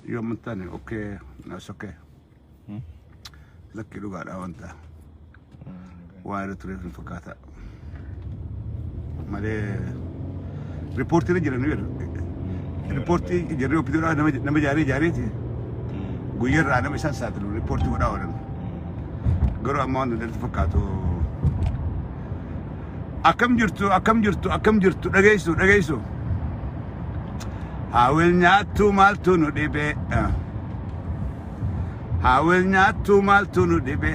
Yoo amantaan okay, that's okay. Lakkii dhugaadha wanta. Waa irra tureef hin fakkaata. Malee riippoortii irra jiran jedhu. Riippoortii jarri OPDOdhaa nama jaaree jaareeti. Guyyarraa nama isaan saaxilu riippoortii godhaa oolan. Garuu amma waan danda'u fakkaatu. Akkam jirtu, akkam jirtu, akkam jirtu, dhageessu, dhageessu. Haawil nyaattu maaltu nu dhibe? Haawil nyaattu maaltu nu dhibe?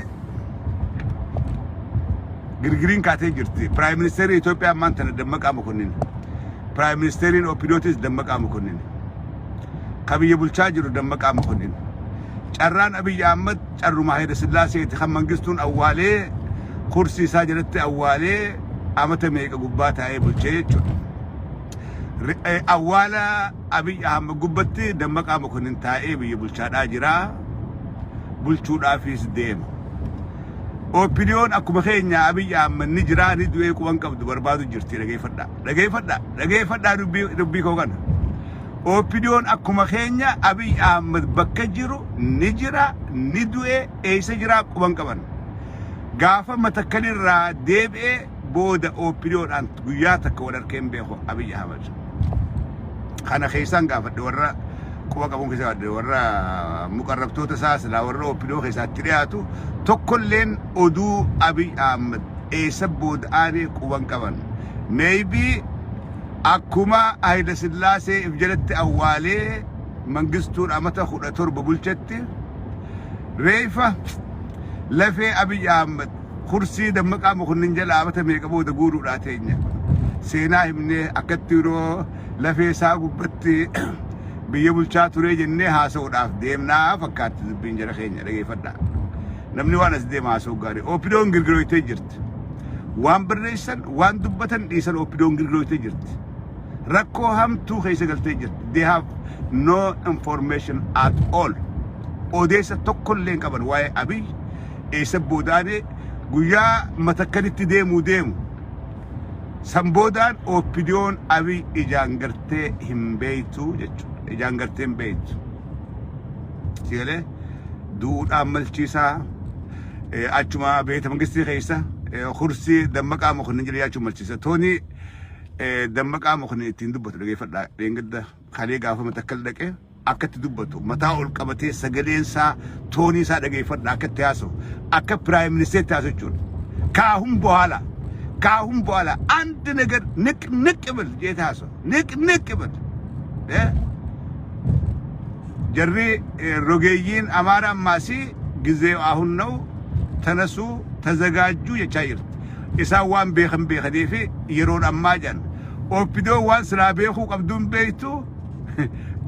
Girgiriin kaatee jirti. Prime Ministeerri Itoophiyaa ammaan tana Dammaqaa Mokonnin. Prime Ministeerriin OPDOtis Dammaqaa Mokonnin. Ka biyya bulchaa jiru Dammaqaa Mokonnin. Carraan Abiy Ahmad carruma Hayila Sillaaseeti kan Mangistuun awwaalee kursii isaa jalatti awwaalee amata meeqa gubbaa taa'ee bulchee jechuudha. Awwaala Abiy Ahmad gubbatti Dammaqaa Mokonnin taa'ee biyya bulchaadhaa jira. Bulchuudhaafis deema. OPDOn akkuma keenya Abiy Ahmad ni jira ni du'ee quban qabdu barbaadu jirti, dhageeffadhaa. Dhageeffadhaa. Dhageeffadhaa dubbii koo kana. OPDOn akkuma keenya Abiy Ahmad bakka jiru ni jira ni du'ee eessa jira quban qaban. Gaafa Matakkalirraa deebi'ee booda OPDOdhaan guyyaa takka wal arkee hin beeku Abiy Ahmad. Kana keessaan gaafadhe, warra quba qabuun keessa gaafadhe, warra muqarrabtoota isaa silaa warra OPDO keessaatti dhiyaatu tokkolleen oduu Abiy Ahmad eessa booda aanee quban qaban. Maybe akkuma Hayila Sillaasee if jalatti awwaalee Mangistuun amata 17 bulchetti reefa lafee Abiy Ahmad kursii Dammaqaa Mokonnin jala amata meeqa booda guuruudhaa teenya. Seenaa himnee akkatti yeroo lafee isaa gubbatti biyya bulchaa turee jennee haasa'uudhaaf deemnaa fakkaatti dubbiin jara keenya, dhageeffadhaa. Namni waan as deema haasa'u gaarii. OPDOn girgiroytee jirti. Waan barreessan, waan dubbatan dhiisan, OPDOn girgiroytee jirti. Rakkoo hamtuu keessa galtee jirti. They have no information at all. Odeessa tokkollee hin qaban waa'ee Abiy eessa boodaanee guyyaa Matakkalitti deemuu deemu. San boodaan OPDOn Abiy ijaan gartee hin beektu jechuudha. Ijaan gartee hin beektu. Sigalee du'uudhaan malchiisaa achuma beeta mangistii keessa kursii Dammaqaa Mokonnin jedhee achuma malchiisa. Toonii Dammaqaa Mokonnin ittiin dubbatu dhageeffadhaa. Dheengadda kalee gaafa Matakkal dhaqee akkatti dubbatu, mataa ol qabatee, sagaleen isaa, toonii isaa dhageeffadha, akka itti haasa'u, akka prime ministeetti haasa'u jechuudha. ከአሁን በኋላ፣ ከአሁን በኋላ አንድ ነገር ንቅንቅ ብል jedhee haasa'u, ንቅንቅ ብል jarri rogeeyyiin Amaara ammaasii ጊዜው አሁን ነው፣ ተነሱ፣ ተዘጋጁ jechaa jirti. Isaan waan beekan beekanii fi yeroon ammaa jedhan. OPDO waan silaa beekuu qabduun beektu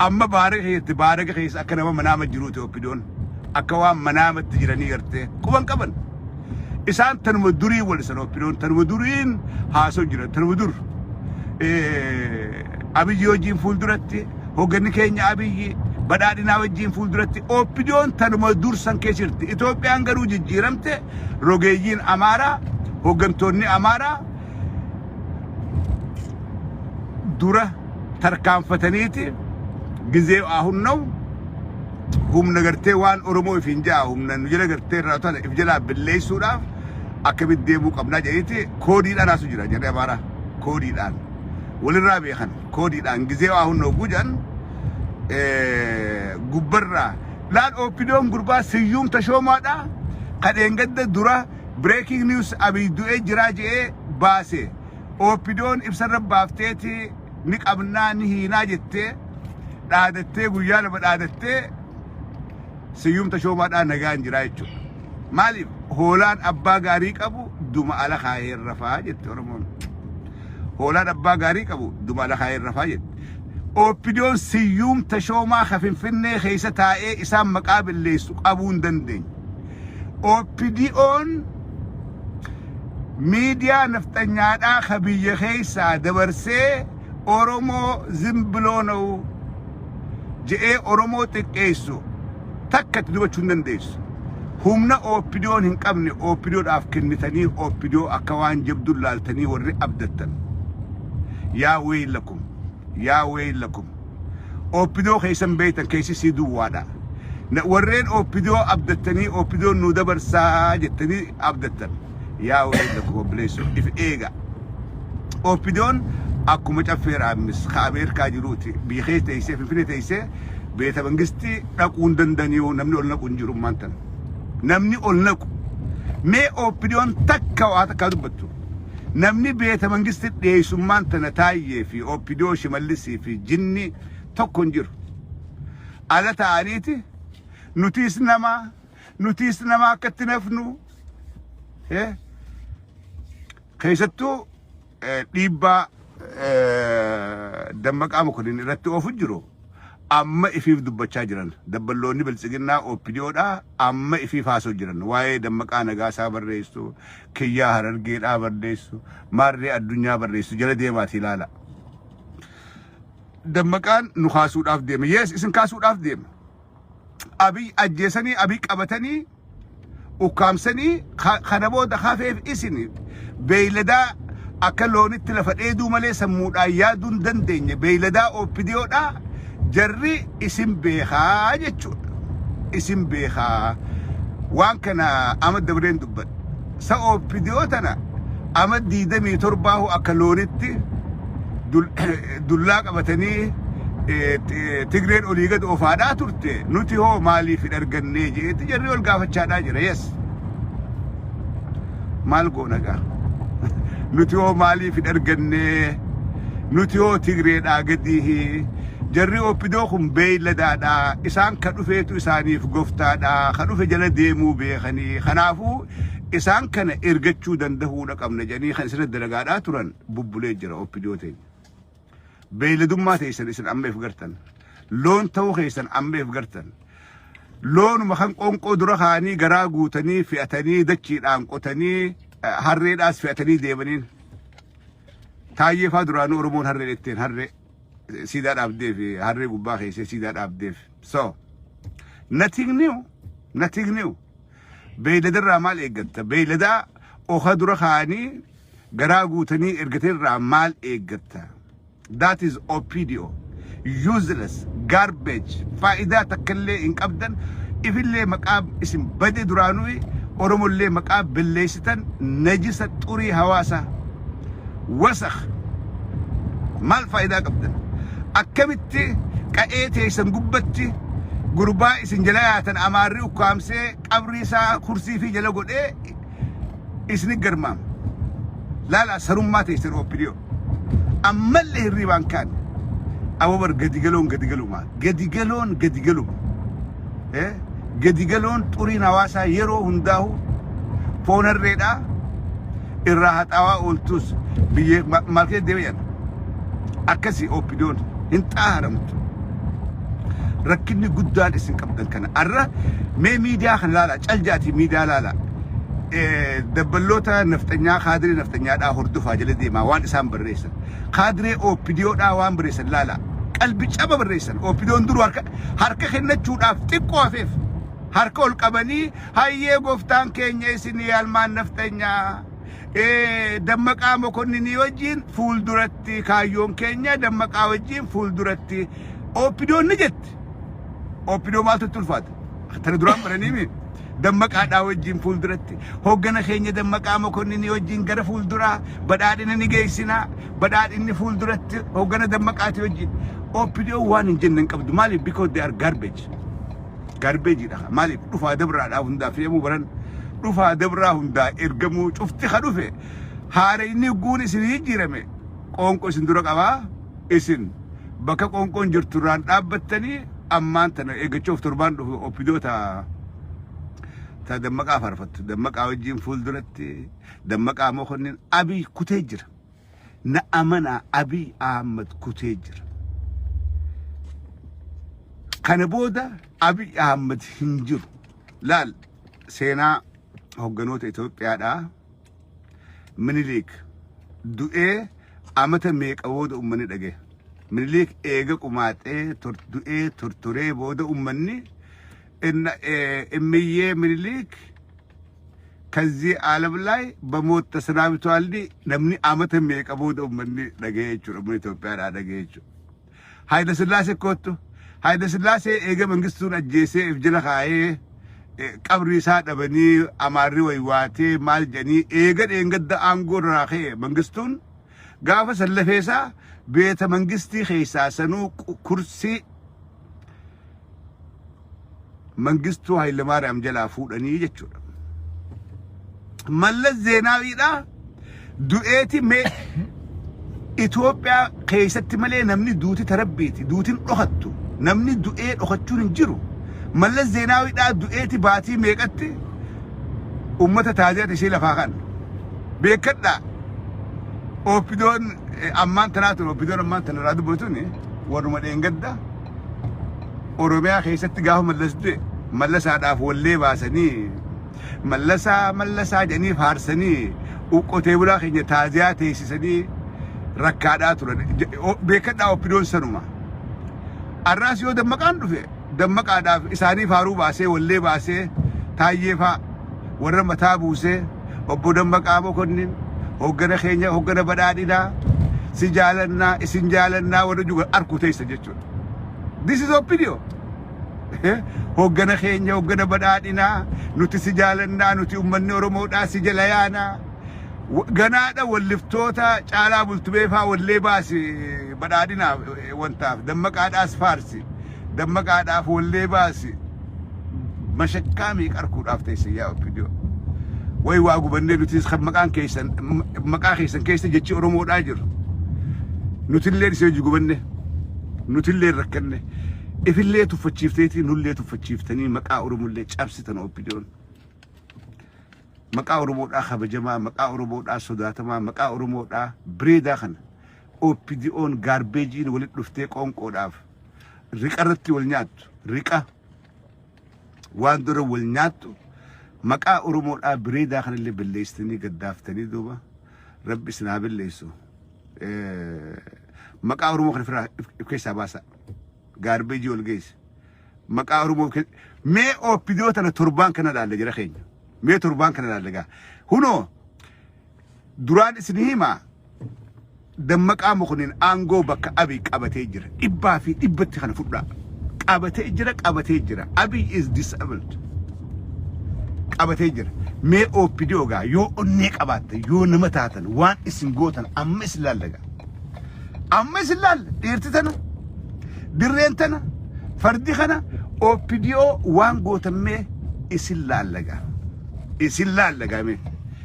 amma baaraga keessatti, baaraga keessa akka nama manaama jiruuti OPDOn. Akka waan manaamatti jiranii gartee quban qaban. Isaan tanuma durii wal isan, OPDOn tanuma duriin haasa'u jiran, tanuma dur. Abiyyi wajjin fuulduratti, hoogganni keenya Abiyyi badhaadhinaa wajjin fuulduratti, OPDOn tanuma dursan keessa jirti. Itoophiyaan garuu jijjiiramte. Rogeeyyiin Amaaraa, hooggantoonni Amaaraa dura tarkaanfataniiti ጊዜው አሁን ነው, humna gartee waan Oromoo if hin ja'a, humna nu jala gartee irraa tana if jalaa billeessuudhaaf akkamitti deemuu qabnaa jedhaniiti koodiidhaan haasu jira jarri Amaaraa, koodiidhaan walirraa beekan, koodiidhaan ጊዜው አሁን ነው gujan gubbarraa laal. OPDOn gurbaa Siyyuum Tashoomaadha kadheengadda dura breaking news Abiy du'ee jiraa je'ee baase. OPDOn ibsarra baafteeti ni qabnaa ni hiinaa jettee dhaadattee, guyyaa 2 dhaadattee, Siyyuum Tashoomaadhaan nagaan jiraa jechuudha. Maaliif? Hoolaan abbaa gaarii qabu duma ala kaayee rafaa jette Oromoon. Hoolaan abbaa gaarii qabu duma ala kaayee rafaa jette. OPDOn Siyyuum Tashoomaa ka Finfinnee keessa taa'ee isaan maqaa balleessu qabuu hin dandeenye. OPDOn miidiyaa nafxanyaadhaa ka biyya keessaa dabarsee Oromoo ዝም ብሎ ነው je'ee Oromoo xiqqeessu takka itti dubbachuu hin dandeessu. Humna OPDOn hin qabne OPDOdhaaf kennitanii OPDO akka waan jabduun laaltanii warri abdattan. يا ويلكم، يا ويلكم. OPDO keessan beektan keessi sii duwwaadha. Warreen OPDO abdattanii, OPDOn nu dabarsaa jettanii abdattan, yaa warreen tokko obboleessoo, if eega. OPDOn akkuma caffee raammis ka Ameerikaa jiruuti. Biyya keessa teessee, Finfinnee teessee beeta mangistii dhaquu hin danda'anii, namni ol naqu hin jiru maantan. Namni ol naqu. Mee OPDOn takka waa takkaa dubbattu. Namni beeta mangistii dhiyeessummaan tana Taayyee fi OPDO Shimallisii fi jinni tokko hin jiru. Ala ta'aniiti nutiis nama, nutiis nama akkatti nafnu. Keessattuu dhiibbaa Dammaqaa Mokonnin irratti oofu jiru amma ifiif dubbachaa jiran. Dabballoonni biltsiginnaa OPDOdha amma ifiif haasoo jiran. Waa'ee Dammaqaa Nagaasaa barreessu, Kiyyaa Harargeedhaa barreessu, maarree addunyaa barreessu jala deemaatii ilaala. Dammaqaan nu kaasuudhaaf deema. Yes, isin kaasuudhaaf deema. Abiy ajjeesanii, Abiy qabatanii, ukkaamsanii, kana booda hafeef isin beeyladaa akka loonitti lafa dheeduu malee sammuudhaan yaaduu hin dandeenye, beeyladaa OPDOdha, jarri isin beekaa jechuudha. Isin beekaa. Waan kana ama dabreen dubbadha. Sa OPDO tana ama 27 akka loonitti dullaa qabatanii Tigreen olii gad ofaadhaa turte, nuti hoo maaliif hin argannee jeetti jarri ol gaafachaadhaa jira. Yes. Maal goona gaa? Nuti hoo maaliif hin argannee? Nuti hoo Tigreedhaa gadii? Jarri OPDO kun beeyladaadha. Isaan ka dhufeetu isaaniif goftaadha. Ka dhufe jala deemuu beekanii. Kanaafuu isaan kana ergachuu dandahuudha qabna jedhanii kan isirra dalagaadhaa turan bubbulee jira OPDO teenya. Beeyladummaa teessan isin amma if gartan. Loon ta'uu keessan amma if gartan. Loonuma kan qoonqoo dura kaanii garaa guutanii fe'atanii, dachiidhaan qotanii, harreedhaas fe'atanii deemaniin. Taayyee faa duraanuu Oromoon harree jetteen harree siidaa dhaabdeef, harree gubbaa keessee siidaa dhaabdeef. So nothing new, nothing new. Beeyladarraa maal eeggatta? Beeyladaa oka dura kaanii garaa guutanii ergateerraa maal eeggatta? That is OPDO. Useless, garbage, faayidaa takkallee hin qabdan, ifillee maqaa isin bade duraanuu, Oromollee maqaa balleessitan, najisa xurii hawaasaa. Wasakh. Maal faayidaa qabdan? Akkamitti qa'ee teessan gubbatti gurbaa isin jala yaatan Amaarri ukkaamsee qabrii isaa kursii fi jala godhee isini garmaama? Laala sarummaa teessan OPDO. Ammallee hirriibaan kaan. Ababar gadi galoon gadi galuma. Gadi galoon gadi galuma. Gadi galoon xuriin hawaasaa yeroo hundaa'u foon harreedhaa irraa haxaawaa ooltus biyyee maal keessa deebi'an. Akkasii OPDOn hin xaaharamtu. Rakkinni guddaan isin qabdan kana. Arra mee miidiyaa kana laala, caljaatii miidiyaa laala. Dabballoota nafxanyaa, kaadiree nafxanyaadhaa hordofaa jala deemaa waan isaan barreessan. Kaadiree OPDOdhaa waan barreessan laala. Qalbi caba barreessan. OPDOn duru harka kennachuudhaaf xiqqoo hafeef. Harka ol qabanii, hayyee gooftaan keenya isinii almaan nafxanyaa. Dammaqaa Mokonninii wajjin fuulduratti, kaayyoon keenya Dammaqaa wajjin fuulduratti. OPDOn ni jetti. OPDO maaltu itti ulfaata? Tana duraan baraniimi. Dammaqaadhaa wajjin fuulduratti. Hoggana keenya Dammaqaa Mokonninii wajjin gara fuulduraa badhaadhina ni geessinaa. Badhaadhinni fuulduratti hoggana Dammaqaati wajjin. OPDO waan hin jenne hin qabdu. Maaliif? Because they are garbage. Garbageiidha. Maaliif? Dhufaa dabraadhaa hundaa fe'amuu baran. Dhufaa dabraa hundaa ergamuu cufti ka dhufe. Haara inni guun isin jijjiirame qoonqoo isin dura qabaa. Isin bakka qoonqoon jirtu irraan dhaabbattanii ammaan tana eeggachuuf torbaan dhufu OPDO ta Dammaqaa faarfattu. Dammaqaa wajjin fuulduratti, Dammaqaa Mokonnin. Abiy kutee jira. Na amanaa, Abiy Ahmad kutee jira. Kana booda Abiy Ahmad hin jiru. Laal, seenaa hogganoota Itoophiyaadhaa, Minilik du'ee amata meeqa booda uummanni dhagaye? Minilik eega qumaaxee du'ee tortoree booda uummanni እምዬ ምኒልክ ከዚህ ዓለም ላይ በሞት ተሰናብተዋል። Namni amata meeqa booda uummanni dhagaye jechuudha. Uummanni Itoophiyaadhaa dhagaye jechuudha. Haayila Sillaasee kottu. Haayila Sillaasee eega Mangistuun ajjeesee if jala kaayee qabrii isaa dhabanii Amaarri waywaatee maal jedhanii eega dheengadda aangoo irraa ka'e Mangistuun gaafa san lafee isaa beeta mangistii keessaa sanuu kursii Mangistuu Hayilamaariyaam jalaa fuudhanii jechuudha. Mallas Zeenaawiidha du'eeti mee Itoophiyaa keessatti malee namni duuti tarabbiiti duutin dhokattu namni du'ee dhokachuun hin jiru. Mallas Zeenaawiidha du'eeti baatii meeqatti ummata taaziyaati ishee lafaa kan beekadhaa. Ooppidoon ammaan tanaa tun ooppidoon ammaan tana irraa dubbatuni warruma dheengadda Oromiyaa keessatti gaafa Mallas du'e Mallasaadhaaf wallee baasanii Mallasaa Mallasaa jedhanii faarsanii qotee bulaa keenya taaziyaa teessisanii rakkaadhaa turan. Beekadhaa oppidoon sanuma. Arraas yoo Dammaqaan dhufe Dammaqaadhaaf isaanii faaruu baasee wallee baasee Taayyee faa warra mataa buusee obbo Dammaqaa Mokonnin hoggana keenya hoggana badhaadhinaa si jaalannaa isin jaalannaa warra juga arku teessa jechuudha. This is opinion. Hoggana keenya hoggana badhaadhinaa nuti si jaalannaa nuti uummanni Oromoodhaa si jala yaanaa. Ganaadha walliftoota caalaa bultumee faa wallee baasi badhaadhinaaf wantaaf Dammaqaadhaas faarsi Dammaqaadhaaf wallee baasi mashakkaa meeqa arkuudhaaf teesse yaa OPDO. Way waa gubannee nutis kan maqaan keessan maqaa keessan keessa jechi Oromoodhaa jiru. Nutillee isin hojii gubanne nutillee rakkanne ifillee tuffachiifteetii nullee tuffachiiftanii maqaa Oromollee cabsitan OPDOn. Maqaa Oromoodhaa kabajamaa, maqaa Oromoodhaa sodaatamaa, maqaa Oromoodhaa bireedaa kana OPDOn gaarbeejiin walitti dhuftee qoonqoodhaaf riqa irratti wal nyaattu, riqa waan dura wal nyaattu maqaa Oromoodhaa bireedaa kanallee balleessitanii gaddaaftanii duuba rabbi isin haa balleessu. Maqaa Oromoo kana ofirraa of keessaa baasaa. Gaarbeejii ol geesse. Maqaa Oromoo mee OPDO tana torbaan kana laalla jira keenya. Mee torbaan kana laalla gaa. Hunoo duraan isin himaa Dammaqaa Mokonnin aangoo bakka Abiy qabatee jira. Dhibbaa fi dhibbatti kana fudhaa. Qabatee jira qabatee jira. Abiy is disabled. Qabatee jira. Mee OPDO gaa yoo onnee qabaattan yoo nama taatan waan isin gootan amma isin laalla gaa. Amma isin laalla dhiirti tana dirreen tana fardi kana OPDO waan gootan mee isin laalla gaa. Isin laalla gaa mee.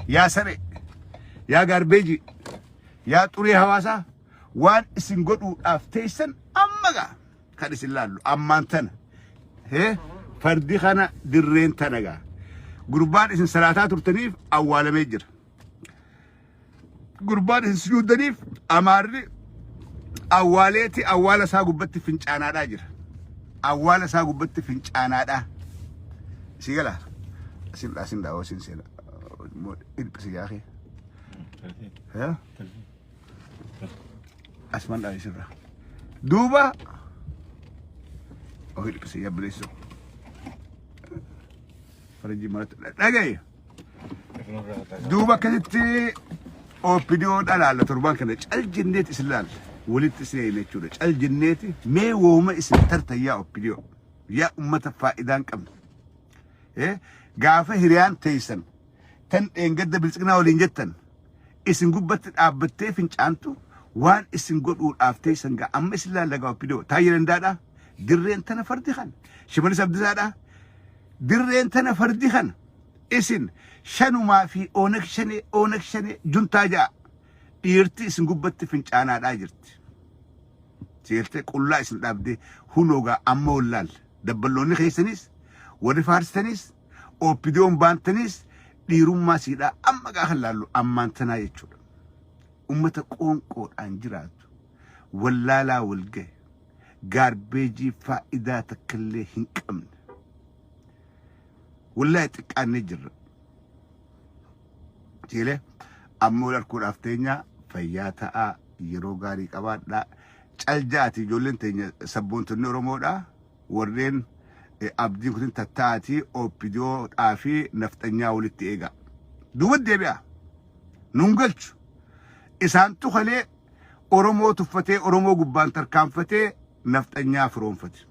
Yaa saree yaa gaarbeejii yaa xuree hawaasaa waan isin godhuudhaaf teessan amma gaa kan isin laallu ammaan tana. Hee fardi kana dirreen tana gaa. Gurbaan isin salaataa turtaniif awwaalamee jira. Gurbaan isin sujuudaniif Amaarri awwaaleeti awwaala isaa gubbatti fincaanaadhaa jira. Awwaala isaa gubbatti fincaanaadhaa. Si gala? Asin asin dhaa asin seena. Ilphisi yaakee. Asumaan dhaa isirra. Duuba oh ilphisi yabbileessoo. Farajii maratti dhagaye. Duuba akkasitti OPDO dhalaalla torbaan kana cal jenneeti isin laalla. Walitti isin eeyna jechuudha. Cal jenneeti mee wooma isin tartan yaa OPDO. Yaa ummata faayidaa hin qabne. Gaafa hiriyaan teessan tan dheengadda biltsiginaa waliin jettan isin gubbatti dhaabbattee fincaantu waan isin godhuudhaaf teessan gaa amma isin laalla gaa OPDO. Taayyee Dandaadha. Dirreen tana fardi kana. Shimallis Abdiisaadha. Dirreen tana fardi kana. Isin shanumaa fi Oonag shanee Oonag shanee juntaa ja'a dhiirti isin gubbatti fincaanaadhaa jirti. Seertee qullaa isin dhaabdee hunoogaa amma wallaal dabballoonni keessanis warri faarsitanis OPDOn baantanis dhiirummaa siidhaa amma gaafa laallu ammaan tanaa jechuudha. Ummata qoonqoodhaan jiraatu wallaalaa wal gahe gaarbeejii faayidaa takkallee hin qabne. Wallahi xiqqaannee jirra. Sigilee amma wal arkuudhaaf teenya fayyaa ta'aa yeroo gaarii qabaadhaa. Caljaati ijoolleen teenya sabboontonni Oromoodha. Warreen abdiin kutin tatta'aatii OPDOdhaa fi nafxanyaa walitti eegaa. Duuba deebi'a. Nun galchu. Isaantu kalee Oromoo tuffatee Oromoo gubbaan tarkaanfatee nafxanyaa firoonfate.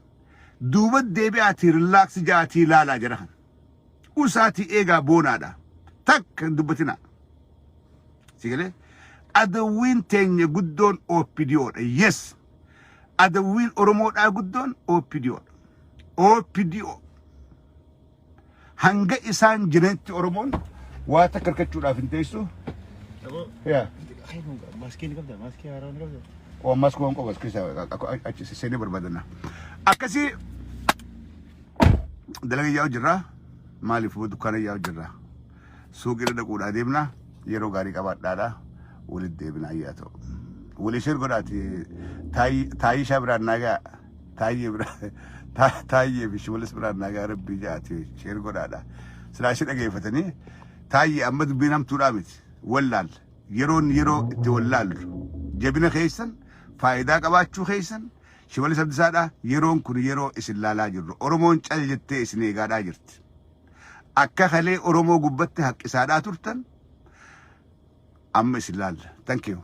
Duuba deebi'aatii relax ja'aatii ilaalaa jira kana. Usaatii eegaa boonaadha. Takka hin dubbatinaa. Si galee? Adawwiin teenya guddoon OPDOdha. Yes. Adawwiin Oromoodhaa guddoon OPDOdha. OPDO. Hanga isaan jiranitti Oromoon waa takka harkachuudhaaf hin teessu. Yaa. Maaskii ni qabda? Maaskii haaraa ni qabda? Waan maaskii waan qabu as keessa achi seenee barbaadanna. Akkasii dalaga yaa'u jirra. Maaliif dukkaana yaa'u jirra. Suuqii dhaquudhaa deemna. Yeroo gaarii qabaadhaadha. Walitti deebina ayyaa ta'u. Walii share godhaati. Taayii ishaa biraan naagaa. Taayyee biraa taayyee fi Shimalis biraan naagaa rabbii jaati share godhaadha. Silaa ishee dhageeffatanii taayyee amma dubbiin hamtuudhaa miti. Wallaal. Yeroon yeroo itti wallaallu. Jabina keessan faayidaa qabaachuu keessan Shimalis Abdiisaadha. Yeroon kun yeroo isin laalaa jirru. Oromoon cal jettee isin eegaadhaa jirti. Akka kalee Oromoo gubbatti haqqisaadhaa turtan amma isin laalla. Thank you.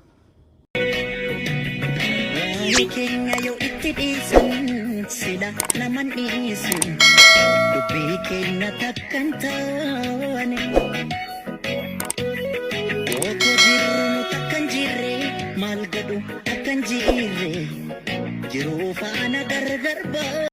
Waa'ee keenya yoo itti dhiisan sila naman dhiisu dubbii keenya takkan taane. Otoo jirru nu takkan jirre maal godhu akkan jirre jiruu faana gargar baa.